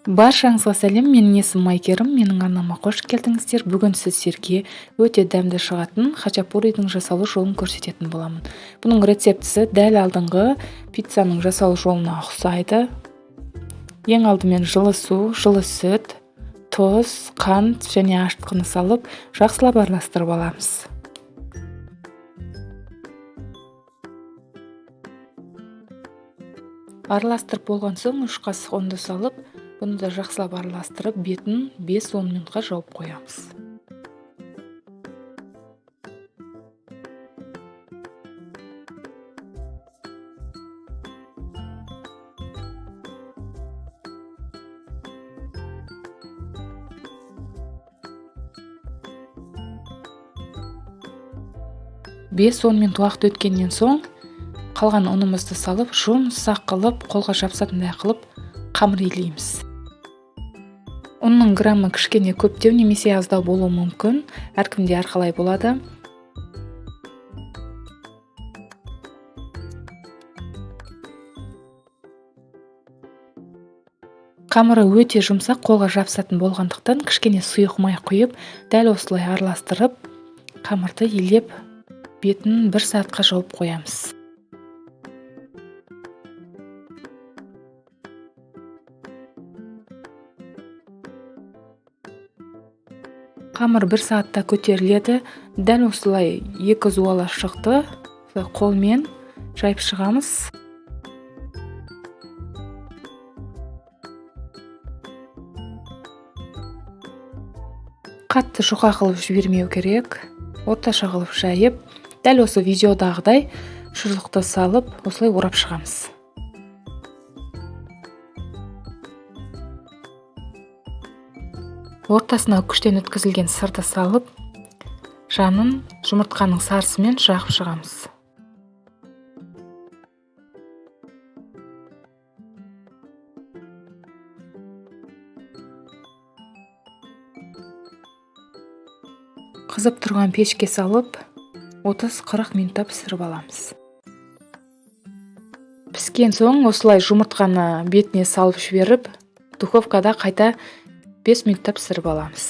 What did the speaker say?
Баршаңызға сәлем, менің есімім Айгерім, менің арнама қош келдіңіздер. Бүгін сіздерге өте дәмді шығатын хачапуридің жасалу жолын көрсететін боламын. Бұның рецептісі дәл алдыңғы пиццаның жасалу жолына ұқсайды. Ең алдымен жылы су, жылы сүт, тұз, қант және ашытқыны салып, жақсылап араластырып аламыз. Араластырып болған соң 3 қасық ұнды салып, бұны да жақсылап араластырып, бетін 5-10 минутқа жауып қоямыз. Бес-он минут уақыт өткеннен соң қалған ұнымызды салып, жұмсақ қылып, қолға жабысатындай қылып қамыр илейміз. Ұнның граммы кішкене көптеу немесе аздау болуы мүмкін, әркімде әрқалай болады. Қамыры өте жұмсақ, қолға жабысатын болғандықтан кішкене сұйық май құйып, дәл осылай араластырып, қамырды илеп, бетін 1 сағатқа жауып қоямыз. Қамыр 1 сағатта көтеріледі. Дәл осылай 2 зуала шықты. Осылай қолмен жайып шығамыз. Қатты жұқа қылып жібермеу керек. Орташа қылып жайып, дәл осы видеодағыдай шұжықты салып, осылай орап шығамыз. Ортасына күштен өткізілген сырды салып, жанын жұмыртқаның сарысымен жағып шығамыз. Қызып тұрған пешке салып, 30-40 минутта пісіріп аламыз. Піскен соң осылай жұмыртқаны бетіне салып жіберіп, духовкада қайта 5 минутта пісіріп аламыз.